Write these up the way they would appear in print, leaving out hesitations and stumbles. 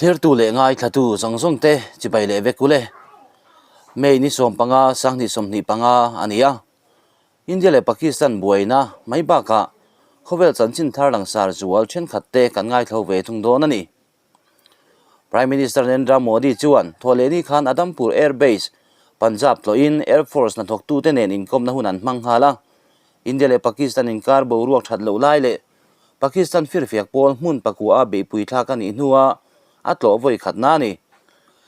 Thlirtu leh ngaithlatu zawng zawng te chibai leh vek ule. May ni 15 2025 a ni a. India leh Pakistan buaina mai bakah khawvel chanchin thar langsar zual thenkhat te kan ngaithlo ve thung dawn a ni. Prime Minister Narendra Modi chuan thawhlehni khan Adampur Air Base, Punjab tlawhin Air Force hnathawktute nen inkawmna hun an hmang nghal a. India leh Pakistan inkar boruak that loh lai leh Pakistan firfiak pawl hmun pakua a beihpui thlak a nih hnua a tlawh vawi khatna a ni.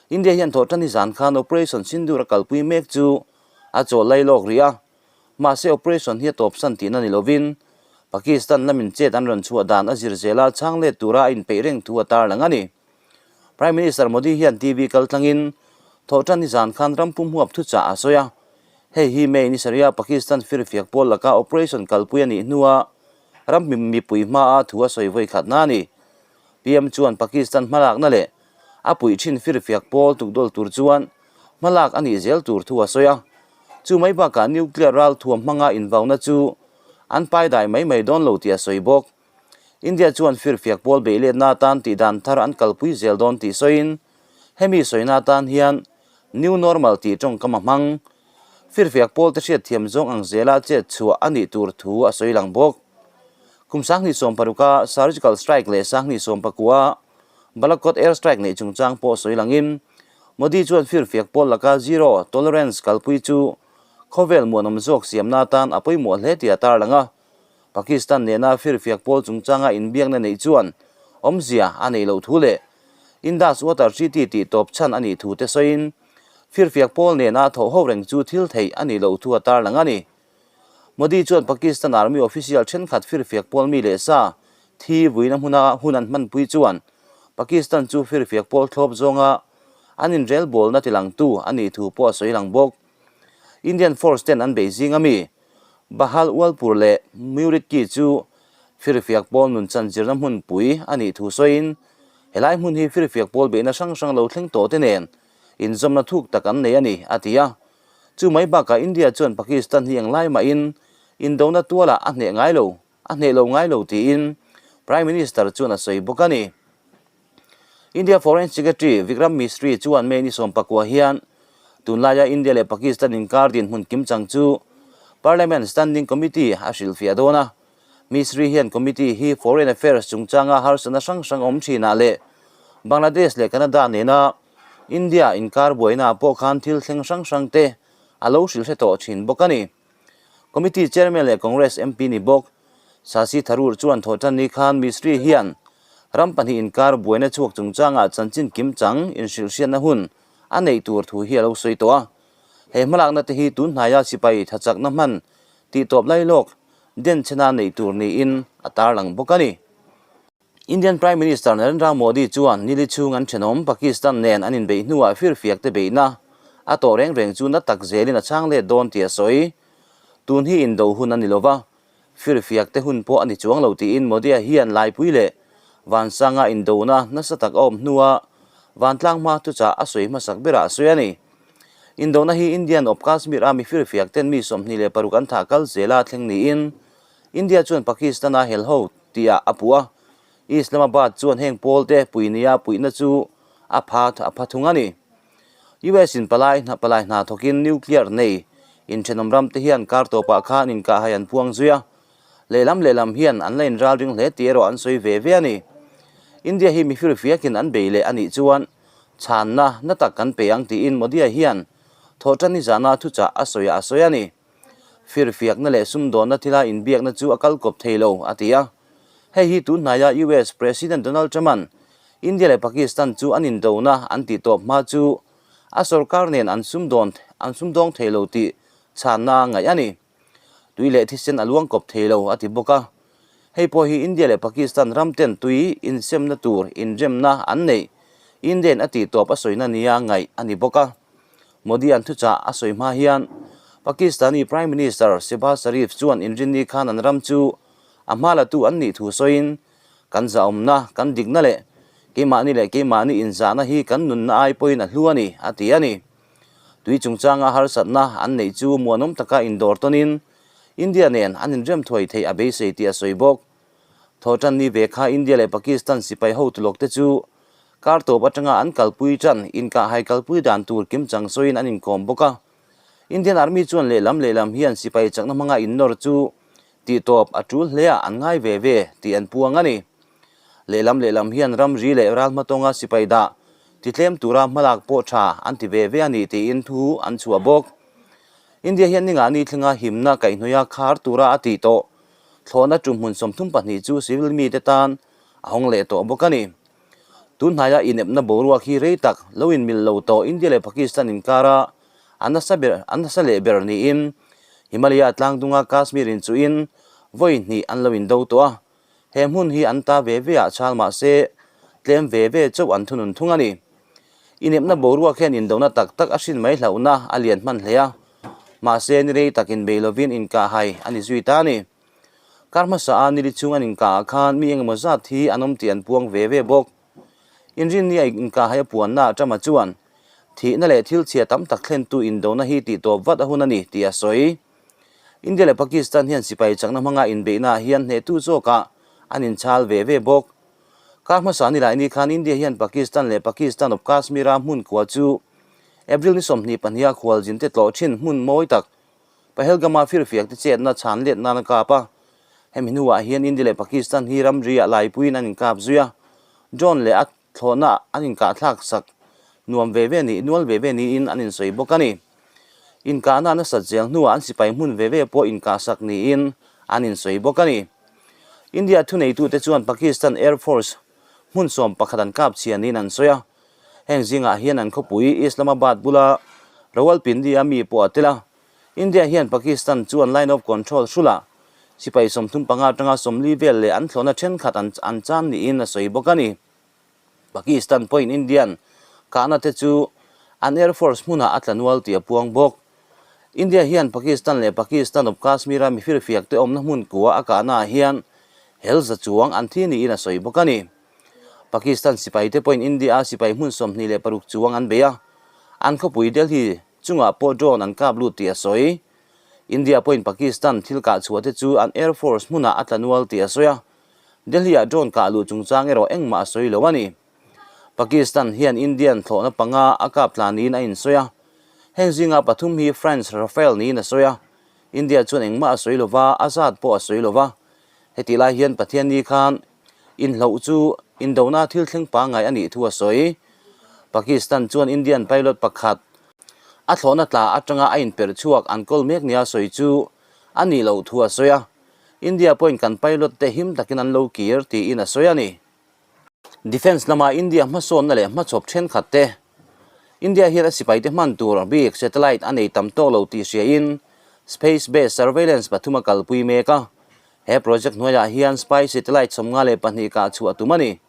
India hian thawhṭan hi zan khan Operation Sindoor a kalpui mek chu a chawl lai lawk rih a, mahse operation hi a tawpsan tihna ni lovin Pakistan lamin chet an rawn chhuah dan a zir zela chhang let tura a inpeih reng thu a tarlang a ni. Prime Minister Modi hian TV kaltlangin thawhṭan hi zan khan ram pum huap thuchah a sawi a, hei hi May ni sarih a Pakistan firfiak pawl laka operation kalpui a nih hnua Ram mipui hmaa thu a sawi vawi khatna a ni. PM chuan Pakistan hmalakna leh a puih thin firfiak pawl tukdawl tur chuan hmalak a nih zel tur thu a sawi a. Chu mai bakah nuclear ral thuam hmanga invauna chu an paidai mai mai dawn lo tih a sawi bawk. India chuan firfiak pawl beihletna atan tihdan thar an kalpui zel dawn tih sawiin hemi sawina atan hian new normal tih tawngkam a hmang. Firfiak pawlte hriatthiam zawng ang zela chet chhuah a nih tur thu a sawi lang bawk. Kum 2016 a surgical strike leh 2019 a Balakot air strike neih chungchang pawh sawi langin Modi chuan firfiak pawl laka zero tolerance kalpui chu khawvel muanawm zawk siamna atan a pawimawh hle tih a tarlang a. Pakistan nena firfiak pawl chungchanga inbiakna neih chuan awmzia a neih loh thu leh Indus Water Treaty tih tawp chhan a nih thu te sawiin Firfiak pawl nena thawh ho reng chu thil theih a nih loh thu a tarlang a ni. Modi chuan Pakistan Army official thenkhat firfiak pawl mi leh sa thi vuina hmuna hun an hmanpui chuan Pakistan chu firfiak pawl thlawp zawnga an inrelbawlna tilangtu a nih thu pawh a sawi lang bawk. Indian Force ten an bei zing ami Bahawalpur leh Muridki chu firfiak pawl nunchan zirna hmunpui a nih thu sawiin helai hmun hi firfiak pawl beihna hrang hrang lo thleng tawh te nen inzawmna thuk tak an nei a ni, a ti a. Chu mai bakah India chuan Pakistan hi englai mahin indona tualah a hneh ngai lo, a hneh lo ngai lo tiin Prime Minister chuan a sawi bawk a ni. India Foreign Secretary Vikram Misri chuan May ni 19 hian tunlaia India leh Pakistan inkar dinhmun kimchang chu Parliament Standing Committee a hrilhfiah dawn a. Misri hian committee hi Foreign Affairs chungchanga harsatna hrang hrang awm thinah leh Bangladesh leh Canada nena India inkar buainaah pawh khan thil thleng hrang hrang te a lo hrilh hre tawh thin bawk a ni. Committee Chairman leh Congress MP ni bawk Shashi Tharoor chuan thawhtan ni khan Misri hian ram pahnih inkar buaina chhuak chungchangah chanchin kimchang inhrilhhriatna hun a neih tur thu hi a lo sawi tawh a. He hmalakna te hi tunhnaia sipai thachakna hman tihtawp lailawk denchhena neih tur niin a tarlang bawk a ni. Indian Prime Minister Narendra Modi chuan nili chhung an thenawm Pakistan nen an inbeih hnuah firfiak te beihna a tawh reng reng chu na tak zelin a chhang let dawn tih a sawi. Tun hi indo hun a ni lova, firfiak te hun pawh a ni chuang lo tiin Modi-a hian Laipui leh Vansanga indona nasa tak a awm hnua vantlang hma thuchah a sawi hmasak berah a sawi a ni. Indona hi Indian awp Kashmir a mi firfiak ten mi 26 an thah kal zela thleng niin India chuan Pakistan a hel ho tihah a puh a, Islamabad chuan heng pawl te puinia puihna chu a pha a pha thung a ni. US in palai hna palai hna thawkin nuclear nei inthenawm ram te hian kar tawpah khan inkahhai an puang zui a, lehlam lehlam hian an la inral ring hle tih erawh an sawi ve ve a ni. India hi mi firfiakin an bei leh a nih chuan Chhanna na tak kan pe ang tiin Modi-a hian thawhṭan nizana thuchah a sawi a sawi a ni. Firfiakna leh sumdawnna thila inbiakna chu a kal kawp thei lo, a ti a. Hei hi tunhnaia US President Donald Trump-a'n India leh Pakistan chu an indona an tih tawp hma chu a sorkar nen an sumdawn an sumdawng thei lo tih chhanna ngaih a ni. Tui leh thisen a luang kawp thei lo, a ti bawk a. Hei pawh hi India leh Pakistan ram ten tui insemna tur inremna an neih Indian a tih tawp a sawina nia ngaih a ni bawk a. Modi an thuchah a sawi hma hian Pakistani Prime Minister Shehbaz Sharif chuan inrinni khan an ram chu a hma latu an nih thu sawiin kan zahawmna, kan dikna leh keimahni leh keimahni inzahna hi kan nunna ai pawhin a hlu a ni, a ti a ni. Tui chungchanga harsatna an neih chu muanawm taka indawr tawnin India nen an inrem thuai theih a beisei tih a sawi bawk. Thawhtan ni ve kha India leh Pakistan sipai hotu lawkte chu Kar tawp atanga an kalpui tan inkahhai kalpui dan tur kimchang sawiin an inkawm bawk a. Indian Army chuan lehlam lehlam hian sipai chakna hmanga innawr chu tihtawp a tul hle a an ngai ve ve tih an puang a ni. Lehlam lehlam hian ramri leh ral hmatawnga sipai dah titlem tura hmalak pawh tha an ti ve ve a ni tiin thu an chhuah bawk. India hian ninga ni thlenga himna kaihhnawih a khar tura a tih tawh thlawhna tumhmun 32 chu civil mite tan a hawng leh tawh bawk a ni. Tun hnaia inepna boruak hi rei tak lo inmil lo tawh India leh Pakistan inkara a nasa ber a nasa leh ber niin Himalaya tlangdunga Kashmir inchuhin vawi hnih an lo indo tawh a, he hmun hi an ta ve ve ah chhal mah se tlem ve ve chauh an thunun thung a ni. Inepna boruak hian indona tak tak a hrin mai hlauhna a lian hman hle a, mahse ni rei tak inbei lovin inkahhai a ni zui ta a ni. Kar hmasa a nili chung an inkah ah khan mi engemaw zat hi an awm tih an puang ve ve bawk. Inrinni a inkah hai a puanna ah Trump-a chuan thihna leh thil chhia tam tak thlentu indona hi tih tawp vat a hun a ni tih a sawi. India leh Pakistan hian sipai chakna hmanga inbeihna ah hian hnehtu zawkah an inchhal ve ve bawk. Kar hmasa nilaini khan India hian Pakistan leh Pakistan of Kashmir-a hmun kua chu April ni 22 a khualzinte tlawh thin hmun mawi tak Pahelgam-a firfiak te chetna chhan let nan a kap a, hemi hnuah hian India leh Pakistan hi ramri-ah laipuiin an inkap zui a, drone leh a thlawhna an inkahthlak sak nuam ve ve ni nual ve ve niin an insawi bawk a ni. Inkahna nasat zel hnuah an sipai hmun ve ve pawh inkahsak niin an insawi bawk a ni. India thuneitute chuan Pakistan Air Force hmun 11 an kap chhia niin an sawi a, Heng zingah hian an khawpui Islamabad bula Rawalpindi-a mi pawh a tel a. India hian Pakistan chuan Line of Control hrulah sipai 35 atanga 40 vel leh an thlawhna thenkhat an an chan niin a sawi bawk a ni. Pakistan pawhin Indian kahna te chu an Air Force hmunah a tla nual tih a puang bawk. India hian Pakistan leh Pakistan of Kashmir-a mifirfiak te awmna hmun kua a kahnaah hian hel za chuang an thi niin a sawi bawk a ni. Pakistan sipaite pawhin India-a sipai hmun 26 chuang an bei a, an khawpui Delhi chungah pawh drone an kap lut tih a sawi. India pawhin Pakistan thil kah chhuahte chu an Air Force hmunah a tla nual tih a sawi a, Delhi-ah drone kah luh chungchang erawh engmah a sawi lo a ni. Pakistan hian Indian thlawhna panga a kap tla niin a insawi a, heng zinga pathum hi French Rafale niin a sawi a, India chuan engmah a sawi lo va, a zat pawh a sawi lo va. Hetih lai hian Pathianni khan Inhloh chu indona thil thleng pangngai a nih thu a sawi. Pakistan chuan Indian pilot pakhat a thlawhna tla atanga a inperh chhuak an kawl mek nia sawi chu a nih loh thu a sawi a. India pawhin kan pilot te him takin an lo kir tiin a sawi a ni. Defence lama India hmasawnna leh hmachhawp thenkhat te India hian a sipaite hman tur bik satellite a nei tam tawk lo tih hriain Space Based Surveillance pathum a kalpui mek a. He project hnuaiah hian spy satellite 52 kah chhuah tum a ni.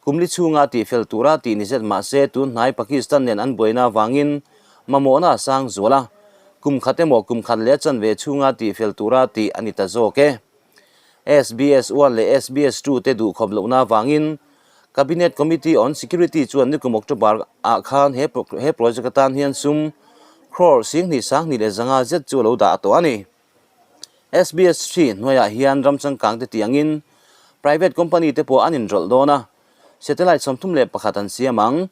Kum li chhunga tihfel tura tih ni zet mah se tun hnai Pakistan nen an buaina avangin mamawhna a sang zual a, kum khat emaw kum khat leh a chanve chhunga tihfel tura tih a ni ta zawk e. SBS one leh SBS two te duhkhawp lohna avangin Cabinet Committee on Security chuan nikum October ah khan he he project atan hian sum crore 2500 zet chu a lo dah tawh a ni. SBS hri hnuaiah hian ram changkang te tiangin private company te pawh an inrawlh dawn a, satellite 31 an siam ang.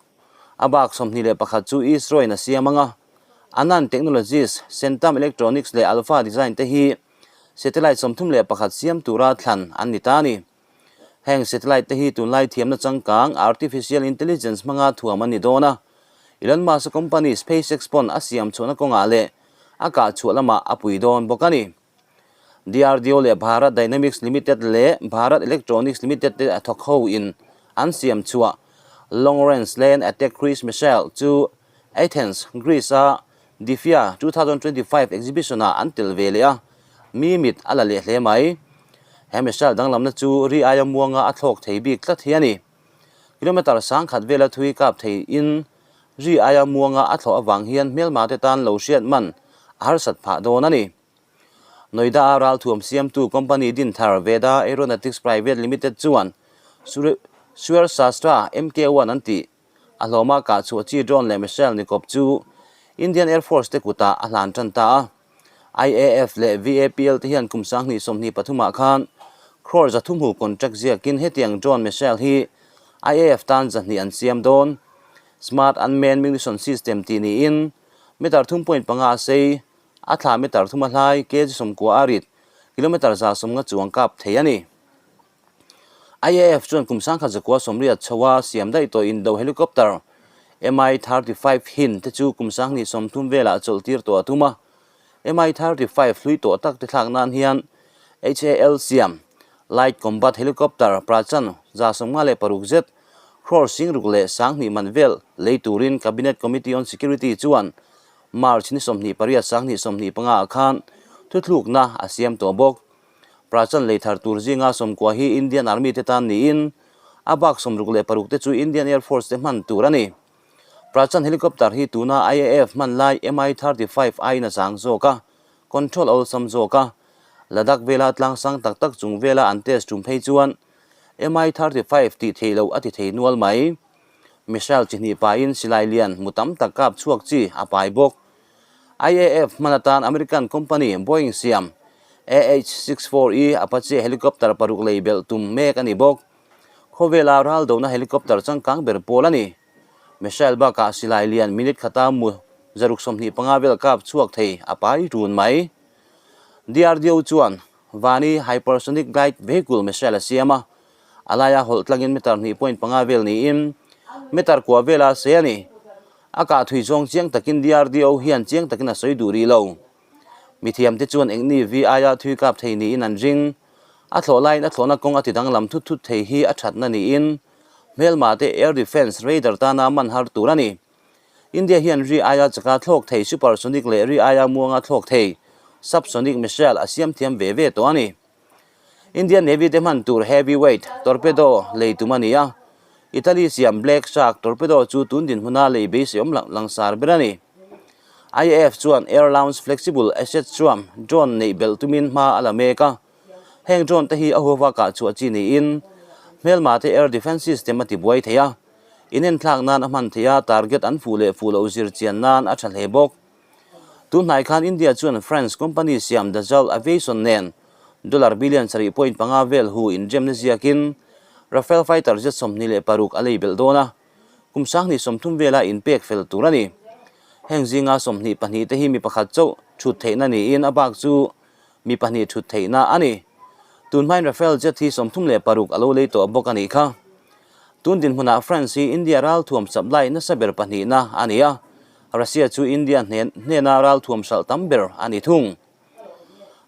A bak 21 chu ISRO in a siam ang a, Anand Technologies, Centum Electronics leh Alpha Design te hi satellite 31 siam tura thlan an ni ta a ni. Heng satellite te hi tunlai thiamna changkang artificial intelligence hmanga thuam an ni dawn a, Elon Musk-a company SpaceX pawn a siam chhuahna kawngah leh a kah chhuah lamah a pui dawn bawk a ni. DRDO leh Bharat Dynamics Limited leh Bharat Electronics Limited te a thawk ho in an siam chhuah Long Range Land Attack Cruise Missile chu Athens, Greece-a Difia 2025 exhibition-ah an tel ve leh a, mi mit a la leh hle mai. He missile danglamna chu ri aia muanga a thlawk thei bik tlat hi a ni. Kilometre 1000 vela thui kap thei in ri aia muanga a thlawh avang hian hmelma te tan lo hriat man a harsat phah dawn a ni. Noida-a ralthuam siamtu company din thar Veda Aeronautics Private Limited chuan Suer Shastra MK-1 an tih a hlawma kah chhuah chi drone leh missile ni kawp chu Indian Air Force te kutah a hlan tan ta a. IAF leh VAPL te hian kum 2023 ah khan crore 300 hu contract ziakin hetiang drone missile hi IAF tan 200 an siam dawn. Smart Unmanned Munition System tih niin meter thum point panga a sei, a thla meter thum a hlai, kg 90 a rit, kilometre 150 chuang kap thei a ni. IAF chuan kum 1980 chhoa siam daih tawh indo helicopter Mi-35 Hind te chu kum 2030 velah chawlh tir tawh a tum a. Mi-35 hlui tawh tak te thlak nan hian HAL siam Light Combat Helicopter Prachand 156 zet crore 60 leh 2000 man vel lei turin Cabinet Committee on Security chuan March ni 28 2025 ah khan thuthlukna a siam tawh bawk. Prachand lei thar tur zinga 90 hi Indian Army te tan niin a bak 66 te chu Indian Air Force te hman tur a ni. Prachand helicopter hi tuna IAF hman lai Mi-35 aiin a chang zawk a, control awlsam zawk a. Ladakh vela tlang sang tak tak chung vela an test tum phei chuan Mi-35 tih theih loh a ti thei nual mai. Missile chi hnih pahin silai lian mu tam tak kap chhuak chi a pai bawk. IAF hman atan American company Boeing siam AH-64E Apache helicopter paruk lei belh tum mek a ni bawk. Khawvela ral dona helicopter changkang ber pawl a ni. Missile bakah silai lian minute khata mu 125 vel kap chhuak thei a pai run mai. DRDO chuan Vani Hypersonic Glide Vehicle missile a siam a, a laia hawlh tlangin meter 2.5 vel niin meter kua vela sei a ni. A kah thui zawng chiang takin DRDO hian chiang takin a sawi duh rih lo. Mithiam te chuan engni vi aia thui kap thei niin an ring. A thlawh laiin a thlawhna kawng a ti danglam thut thut thei hi a thatna niin hmelma te air defence radar tana man har tur a ni. India hian ri aia chaka thlawk thei supersonic leh ri aia muanga thlawk thei subsonic missile a siam thiam ve ve tawh a ni. Indian Navy te hman tur heavyweight torpedo lei tum a ni a, Italy siam Black Shark torpedo chu tun dinhmuna lei beisei awm langsar ber a ni. IAF chuan Air Launch Flexible Asset chuam drone neih belh tumin hma a la mek a, heng drone te hi a huava kah chhuah chi niin hmelma te air defence system a tibuai thei a, inenthlak nan a hman thei a, target an fuh leh fuh loh zir chian nan a tha hle bawk. Tunhnai khan India chuan France company siam Dassault Aviation nen dollar billion 7.5 vel hu inremna ziakin Rafale fighter jet 26 a lei belh dawn a, kum 2030 vela inpek fel tur a ni. Heng zinga 22 te hi mi pakhat chauh thut theihna niin a bak chu mi pahnih thut theihna a ni. Tunhmain Rafale jet hi 36 a lo lei tawh bawk a nih kha. Tun dinhmunah France hi India ralthuam supply nasa ber pahnihna a ni a, Russia chu India hnena ralthuam hralh tam ber a ni thung.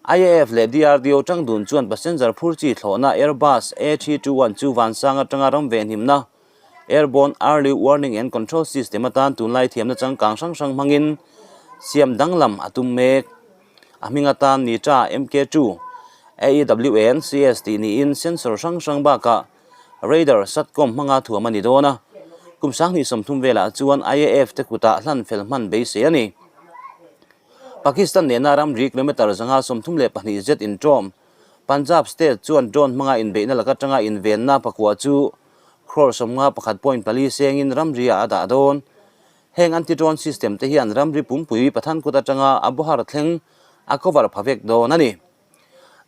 IAF leh DRDO tangdun chuan passenger phur chi thlawhna Airbus A321 chu vansang atanga ram vehnimna Airborne Early Warning and Control System atan tunlai thiamna changkang hrang hrang hmangin siam danglam a tum mek. A hming atan Nitra MK2 AEWN CS tih niin sensor hrang hrang bakah Radar Satcom hmanga thuam a ni dawn a, kum 2030 velah chuan IAF te kutah hlan fel hman beisei a ni. Pakistan nena ramri kilometre 132 zet inṭawm, Punjab state chuan drone hmanga inbeihna laka atanga invenna pakua chu crore 51.4 sengin ramri-ah a dah dawn. Heng anti-drone system te hian ramri pumpui Pathankut atanga a bawhar thleng a cover pha vek dawn a ni.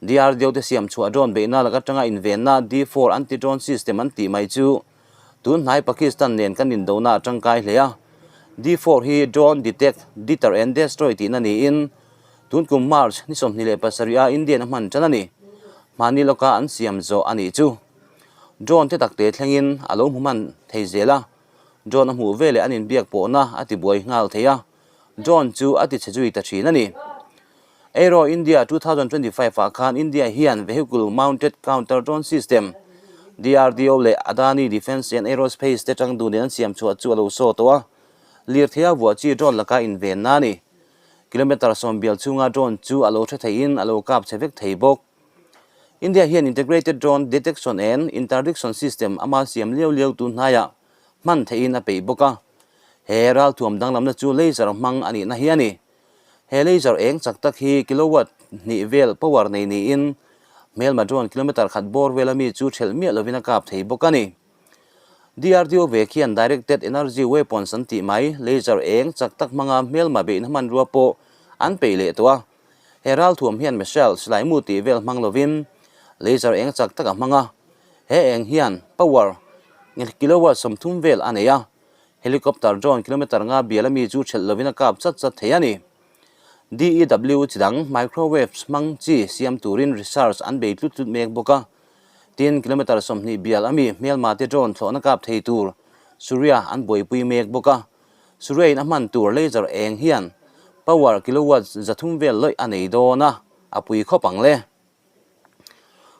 DRDO te siam chhuah drone beihna laka atanga invenna D4 anti-drone system an tih mai chu tun hnai Pakistan nen kan indona a tangkai hle a. D4 hi drone detect, deter and destroy tihna niin tun kum March ni 27 a Indian a hman tan a ni. Hmani lawka an siam zawh a nih chu. Drone te takte thlengin a lo hmu hman thei zel a, drone a hmuh veleh an inbiak pawhna a tibuai nghal thei a, drone chu a tichhe zui ta thin a ni. Aero India 2025 ah khan India hian Vehicle Mounted Counter Drone System, DRDO leh Adani Defence and Aerospace te tang dunin an siam chhuah chu a lo saw tawh a, lirtheia vuah chi drone laka invenna a ni. Kilometre 10 bial chhunga drone chu a lo hre theiin a lo kap chhe vek thei bawk. India hian Integrated Drone Detection and Interdiction System ama siam liau liau tun hnaiah hman theihin a peih bawk a. He ralthuam danglamna chu laser hmang a nihna hi a ni. He laser eng chak tak hi kilowatt hnih vel power nei niin hmelma drone kilometre khat bawr vela mi chu thelh miah lovin a kap thei bawk a ni. DRDO ve khian Directed Energy Weapons an tih mai laser eng chak tak hmanga hmelma beihna hmanrua pawh an peih leh tawh a. He ralthuam hian missile silaimu tih vel hmang lovin laser eng chak tak a hmang a. He eng hian power Kilowatt 30 vel a nei a, helicopter drone kilometer nga bial ami chu ṭhelh lovin a kap chat chat thei a ni. DEW chi dang microwaves hmang chi siam turin research an bei tlut tlut mek bawk a. Tin, kilometer 20 bial ami hmelma te drone thlawhna kap thei tur Surya an buaipui mek bawk a. Surya in a hman tur laser eng hian power kilowatt 300 vel lawih a nei dawn a, a pui khawp ang le.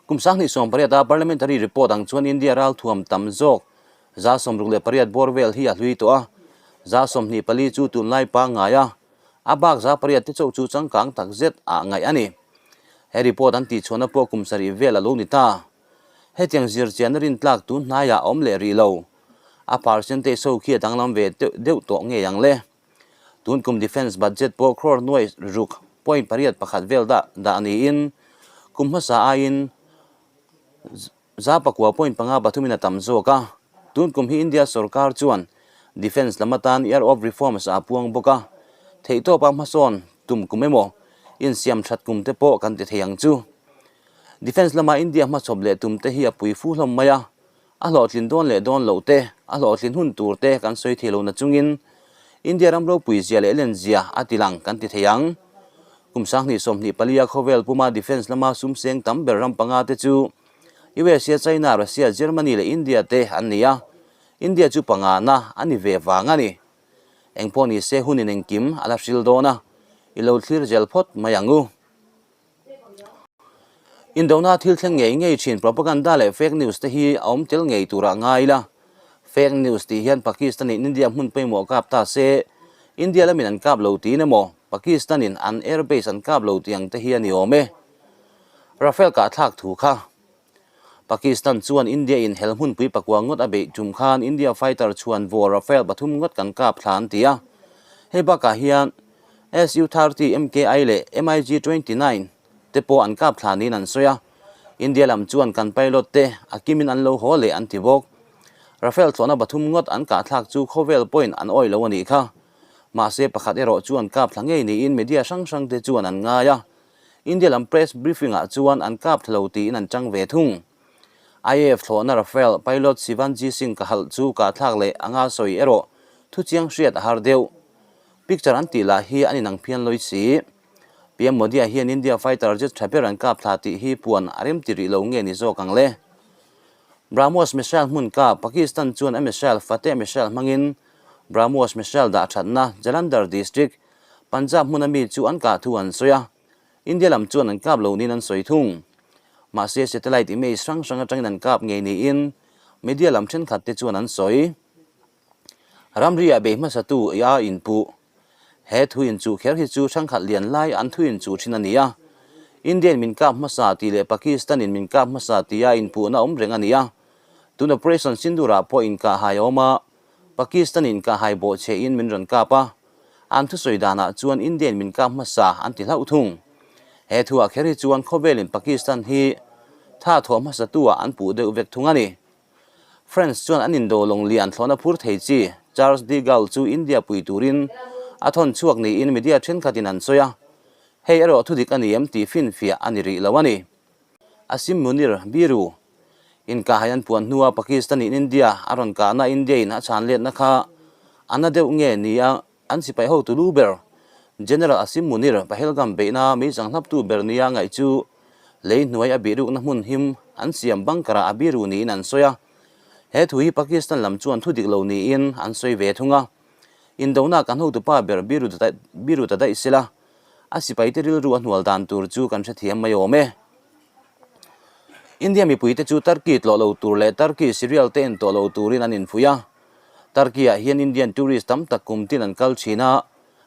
Kum 2018 a parliamentary report ang chuan India ralthuam tam zawk 68 bawr vel hi a hlui tawh a, 24 chu tunlai pangngai a, a bak 8 te chauh chu changkang tak zet ah ngaih a ni. He report an tihchhuahna pawh kum sarih vel a lo ni ta. Hetiang zirchianna rintlak tun hnaiah a awm leh rih lo. A percentage ho khi a danglam ve deuh tawh ngei ang le. Tun kum defence budget pawh crore nuai ruk point pariat pakhat vel dah dah niin kum hmasa aiin 4 point panga pathumin a tam zawk a. Tun kum hi India sorkar chuan defence lam atan year of reforms a puang bawk a, theihtawpa hmasawn tum kum emaw insiam that kum te pawh kan ti thei ang chu. Defence lama India hmachhawp leh tum te hi a pui fu hlawm mai a. A hlawhtlin dawn leh dawn loh te, a hlawhtlin hun tur te kan sawi thei lo na chungin India ram ropui zia leh len zia a ti lang kan ti thei ang. Kum 2024 a khawvel puma defence lama sum seng tam ber ram panga te chu USA, China, Russia, Germany leh India te an ni a, India chu panga na a ni ve vang a ni. Engpawh ni se hunin engkim a la hril dawn a, i lo thlir zel phawt mai ang u. Indona thil thleng ngei ngei thin propaganda leh fake news te hi a awm tel ngei turah ngai ila. Fake news tih hian Pakistan in India hmun pawimawh kap ta se, India lamin an kap lo tiin emaw, Pakistan in an airbase an kap lo tih ang te hi a ni awm e. Rafale kahthlak thu kha. Pakistan chuan India in hel hmunpui pakua ngawt a beih tum khan India fighter chhuan vawr Rafale pathum ngawt kan kap thla an ti a. Hei bakah hian Su-30 MKI leh MiG-29 te pawh an kap thla niin an sawi a. India lam chuan kan pilot te a kimin an lo haw leh an ti bawk. Rafale thlawhna pathum ngawt an kahthlak chu khawvel pawhin an awih lo a nih kha. Mahse pakhat erawh chu an kap thla ngei niin media hrang hrang te chuan an ngai a. India lam press briefing ah chuan an kap thla lo tiin an chang ve thung. IAF thlawhna Rafale pilot Shivanji Singh Kahal chu kahthlak leh anga sawi erawh thu chiang hriat a har deuh. Picture an tih lah hi an inang phian lawi si. PM Modi-a hian India fighter jet tha ber an kap thla tih hi puan a rem ti rih lo nge ni zawk ang le? BrahMos missile hmun kap Pakistan chuan a missile Fateh missile hmangin BrahMos missile dah thatna Jalandhar district Punjab hmuna mi chu an kah thu an sawi a, India lam chuan an kap lo niin an sawi thung. Mahse satellite image hrang hrang atangin an kap ngei niin media lam thenkhat te chuan an sawi. Ramri-ah bei hmasatu i a inpuh. He thu inchuh kher hi chu hrangkhat lian lai an thu inchuh thin a ni a. India-in min kap hmasa tih leh Pakistan-in min kap hmasa tia inpuhna awm reng a ni a. Tun Operation Sindoor-ah pawh inkahhai a awm a, Pakistan-in kahhai bawhchhe in min rawn kap a, an thusawi danah chuan India-in min kap hmasa an ti hlauh thung. He thuah kher hi chuan khawvelin Pakistan hi tha thawh hmasatu-ah an puh deuh vek thung a ni. France chuan an indo lawng lian thlawhna phur thei chi Charles de Gaulle chu India pui turin a thawn chhuak niin media thenkhatin an sawi a, hei erawh thudik a ni em tih finfiah a ni rih lo a ni. Asim Munir, Biru, inkahhai an puan hnua Pakistan in India a rawn kahna India in a chhan letna kha a na deuh nge ni a, an sipai hotu lu ber General Asim Munir Pahelgam beihna meichang hlaptu ber nia ngaih chu lei hnuai a bihrukna hmun him an siam bunker ah a biru niin an sawi a. He thu hi Pakistan lam chuan thu dik lo niin an sawi ve thung a. Indona kan hotupa ber biru ta daih sela A sipaite rilru a hnual dan tur chu kan hrethiam mai awm e. India mipuite chu Turkey tlawh lo tur leh Turkey cereal te en tawh lo turin an infuih a. Turkey ah hian Indian tourist tam tak kum tin an kal thin a,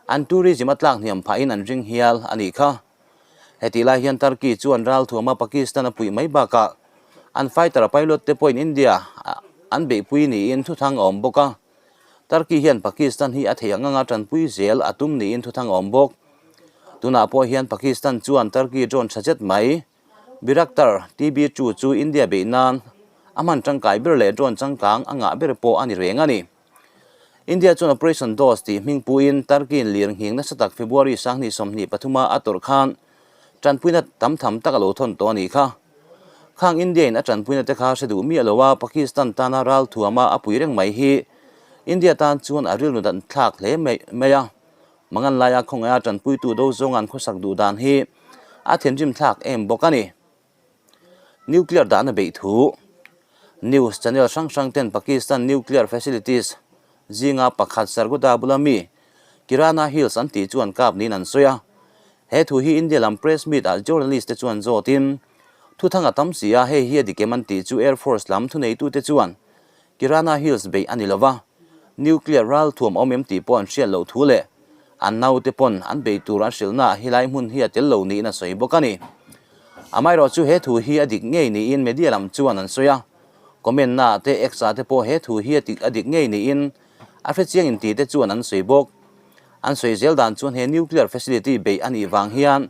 an tourism a tlak hniam phahin an ring hial a nih kha. Hetih lai hian Turkey chuan ralthuama Pakistan a puih mai bakah an fighter pilot te pawhin India an beihpui niin thuthang a awm bawk a. Turkey hian Pakistan hi a theih ang anga tanpui zel a tum niin thuthang a awm bawk. Tunah pawh hian Pakistan chuan Turkey drone tha zet mai, Bayraktar TB2 chu India beih nan a hman tangkai ber leh drone changkang a ngah ber pawh a ni reng a ni. India chuan Operation Dost tih hming puiin Turkey-in lir nghing nasa tak February 2023 a tawrh khan tanpuina tam tham tak a lo thawn tawh a nih kha. Khang India in a tanpuina te kha hre duh miah lo a, Pakistan tana ral thuama a pui reng mai hi India tan chuan a rilru dan thlak hle mai a. Mangan laia khawngaia tanpuitu do zawng an khawsak duh dan hi a thinrim thlak em bawk a ni. Nuclear dahna beih thu News channel hrang hrang ten Pakistan nuclear facilities zinga pakhat Sargodha bula mi Kirana Hills an tih chu an kap niin an sawi a. He thu hi India lam press meet ah journalist te chuan zawtin thuthang a tam si a, hei hi a dik em an tih chu Air Force lam thuneitute chuan Kirana Hills beih a ni lova, nuclear ral thuam awm em tih pawh an hriat loh thu leh an naute pawn an bei tur an hrilhna ah helai hmun hi a tel lo niin a sawi bawk a ni. Amaherawh chu he thu hi a dik ngei niin media lam chuan an sawi a, comment na ah te X ah te pawh he thu hi a dik ngei niin a hrechiang inti te chuan an sawi bawk. An sawi zel dan chuan he nuclear facility beih a nih vang hian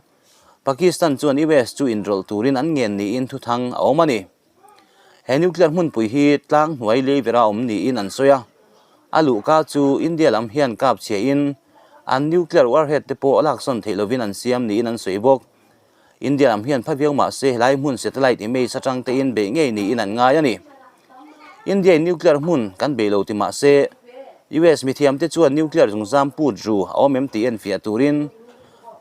Pakistan chuan US chu inrawlh turin an ngen niin thuthang a awm a ni. He nuclear hmunpui hi tlang hnuai lei vera awm niin an sawi a, a luhka chu India lam hian kap chhiahin an nuclear warhead te pawh laksawn theih lovin an siam niin an sawi bawk. India lam hian pha viau mah se helai hmun satellite image atang tein beih ngei niin an ngai a ni. India in nuclear hmun kan bei lo ti mah se US mithiam te chuan nuclear zungzam put ru a awm em tih enfiah turin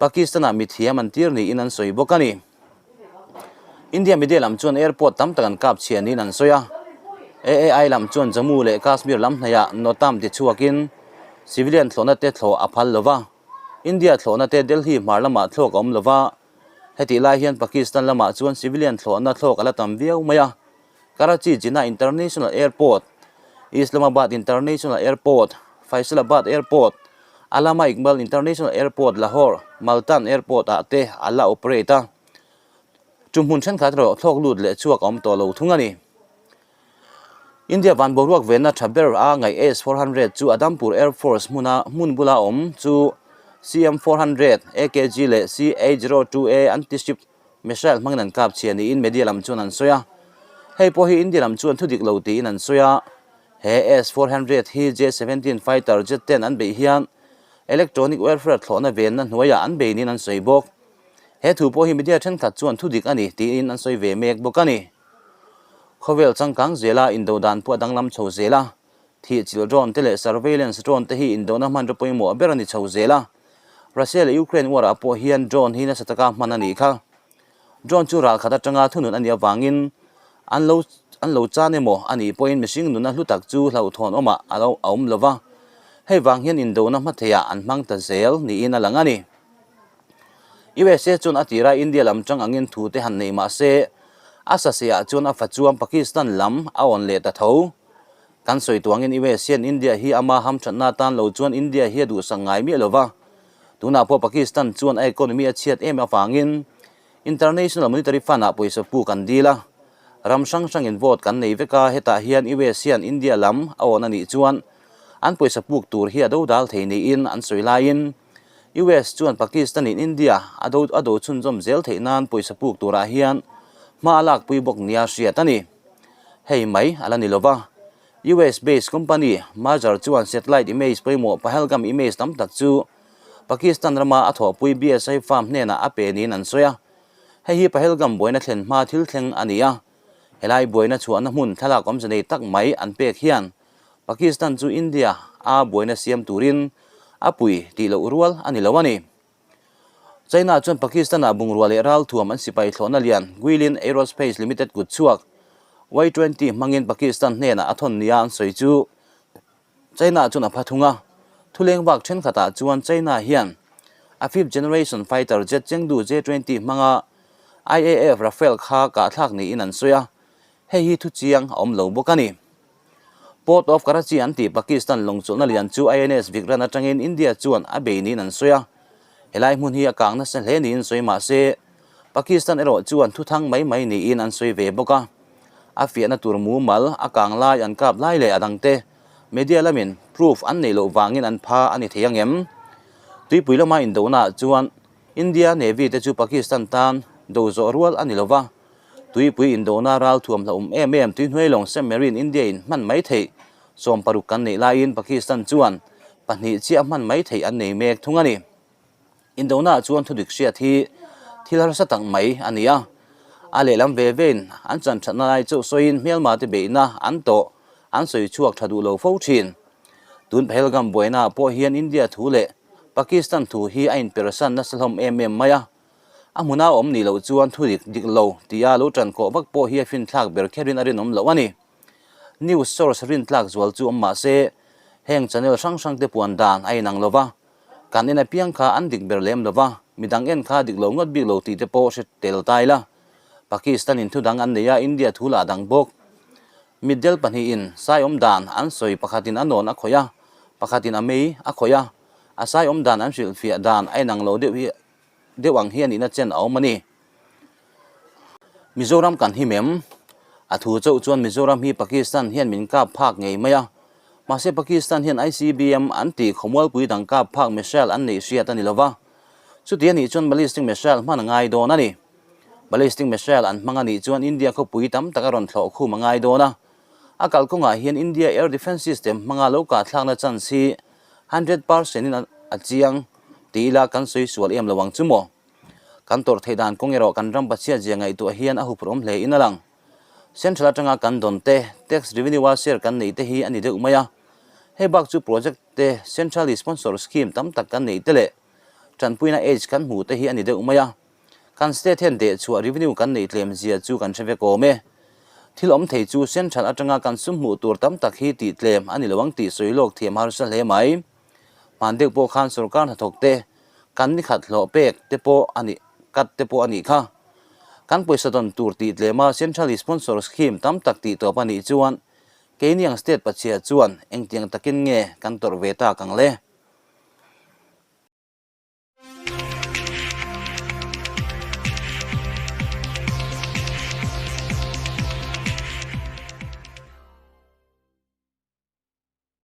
Pakistan ah mithiam an tir niin an sawi bawk a ni. India media lam chuan airport tam tak an kap chhia niin an sawi a. AAI lam chuan Jammu leh Kashmir lam hnaihah Notam ti chhuakin civilian thlawhna te thlawh a phal lo va. India thlawhna te Delhi hmar lamah thlawk a awm lo va. Hetih lai hian Pakistan lamah chuan civilian thlawhna thlawk a la tam viau mai a. Karachi Jinnah International Airport, Islamabad International Airport, Faisalabad Airport, Allama Iqbal International Airport Lahore, Multan Airport ah te a la operate a. Chu hmun thenkhat erawh thlawk lut leh chhuak a awm tawh lo thung a ni. India van boruak venna tha ber a ngaih S-400 chu Adampur Air Force hmuna hmun bula awm chu CM-400, AKG leh C-802A anti-ship Missile hmangin an kap chhia niin media lam chuan an sawi a. Hei pawh hi India lam chuan thu dik lo tiin an sawi a. He S-400 hi J-17 fighter jet ten an beih hian electronic warfare thlawhna venna hnuaiah an bei niin an sawi bawk. He thu pawh hi media thenkhat chuan thu dik a ni tiin an sawi ve mek bawk a ni. Khawvel changkang zela indo dan pawh a danglam chho zel a. Thihchilh drone te leh surveillance drone te hi indona hmanraw pawimawh ber a ni chho zel a. Russia leh Ukraine war ah pawh hian drone hi nasa taka hman a nih kha. Drone chu ral khat atanga thunun a nih avangin an lo an lo chan emaw a nih pawhin mihring nuna hlu tak chu hlauhthawn awmah a lo a awm lova. Hei vang hian indona hma theiah an hmang ta zel niin a lang a ni. USA chuan a tira India lam tang angin thu te han nei mah se a sasehah chuan a fa chuam Pakistan lam a awn leh ta tho. Kan sawi tuangin US hian India hi ama hamthatna atan lo chuan India hi a duhsak ngai miah lo va. Tunah pawh Pakistan chuan a economy a chhiat em avangin International Monetary Fund ah pawisa puk an dil a. Ram hrang hrangin vote kan nei vek a, hetah hian US hian India lam a awn a nih chuan an pawisa puk tur hi a dodal thei niin an sawi laiin US chuan Pakistan in India a do a do chhunzawm zel theih nan pawisa puk turah hian hma a lakpui bawk nia hriat a ni. Hei mai a la ni lova, US based company Maxar chuan satellite image pawimawh Pahalgam image tam tak chu Pakistan rama a thawhpui BSI firm hnenah a pe niin an sawi a. Hei hi Pahalgam buaina thlen hma thil thleng a ni a, helai buaina chhuahna hmun thlalak awmze nei tak mai an pek hian Pakistan chu India a buaina siam turin a pui tih loh rual a ni lo a ni. China chuan Pakistan-ah bungrua leh ralthuam an sipai thlawhna lian Guilin Aerospace Limited kut chhuak Y-20 hmangin Pakistan hnenah a thawn nia an sawi chu China chuan a pha thung a. Thuleng vak thenkhatah chuan China hian a fifth generation fighter jet Chengdu J-20 hmanga IAF Rafale kha kahthlak niin an sawi a, hei hi thu chiang a awm lo bawk a ni. Port of Karachi an tih Pakistan lawngchawlhna lian chu INS Vikrant atangin India chuan a bei niin an sawi a. Helai hmun hi a kang nasa hle niin sawi mah se, Pakistan erawh chuan thuthang mai mai niin an sawi ve bawk a. A fiahna tur mumal, a kang lai, an kap lai leh a dangte media lamin proof an neih loh vangin an pha a ni thei ang em? Tuipui lama indonaah chuan India Navy te chu Pakistan tan do zawh rual a ni lo va. Tuipui indona ral thuam hlauhawm em em tuihnuai lawng submarine India in hman mai theih 16 kan neih laiin Pakistan chuan pahnih chiah hman mai theih an nei mek thung a ni. Indona chuan thudik hriat hi thil harsa tak mai a ni a. A lehlam ve vein an chan thatna lai chauh sawiin hmelma te beihna an tawh an sawi chhuak tha duh lo fo thin. Tun Pahelgam buaina ah pawh hian India thu leh Pakistan thu hi a inpersan nasa hlawm em em mai a. A hmuna awm nih loh chuan thu dik dik lo tia lo tan khawh vak pawh hi a finthlak ber kherin a rinawm loh a ni. News source rintlak zual chu awm mah se, heng channel hrang hrang te puan dan a inang lo va, kan en apiang kha an dik ber lem lo va, midang en kha dik lo ngawt bik lo tih te pawh hre tel ta ila. Pakistan in thu dang an nei a, India thu lah dang bawk. Mitdel pahnihin sai awm dan an sawi pakhatin a nawn a khawih a, pakhatin a mei a khawih a, a sai awm dan an hrilhfiah dan a inang lo deuh hi deuh ang hi a nihna chen a awm a ni. Mizoram kan him em? A thu chauh chuan Mizoram hi Pakistan hian min kap phak ngei mai a. Mahse Pakistan hian ICBM an tih khawmualpui dang kap phak missile an neih hriat a ni lova. Chuti a nih chuan ballistic missile hman a ngai dawn a ni. Ballistic missile an hmang a nih chuan India khawpui tam tak a rawn thlawh khum a ngai dawn a. A kalkawngah hian India air defence system hmanga lo kahthlakna chance hi 100% in a chiang ti ila kan sawi sual em lo ang chu maw? Kan tawrh theih dan kawng erawh kan ram pachhiat zia ngaihtuah hian a huphurh awm hle in a lang. Central atanga kan dawn te, tax revenue a share kan neih te hi a ni deuh mai a. Hei bak chu project te, central sponsor scheme tam tak kan neih te leh tanpuina aids kan hmuh te hi a ni deuh mai a. Kan state hian dehchhuah revenue kan neih tlem zia chu kan hre vek awm e. Thil awm thei chu central atanga kan sum hmuh tur tam tak hi tih tlem a ni lo ang tih sawi lawk thiam harsa hle mai. Hman deuh pawh khan sorkar hnathawk te kan ni khat hlawh pek te pawh a nih kat te pawh a nih kha. Kan pawisa dawn tur tih tlema central sponsor scheme tam tak tih tawp a nih chuan keini ang state pachhia chuan engtiang takin nge kan tawrh ve tak ang le?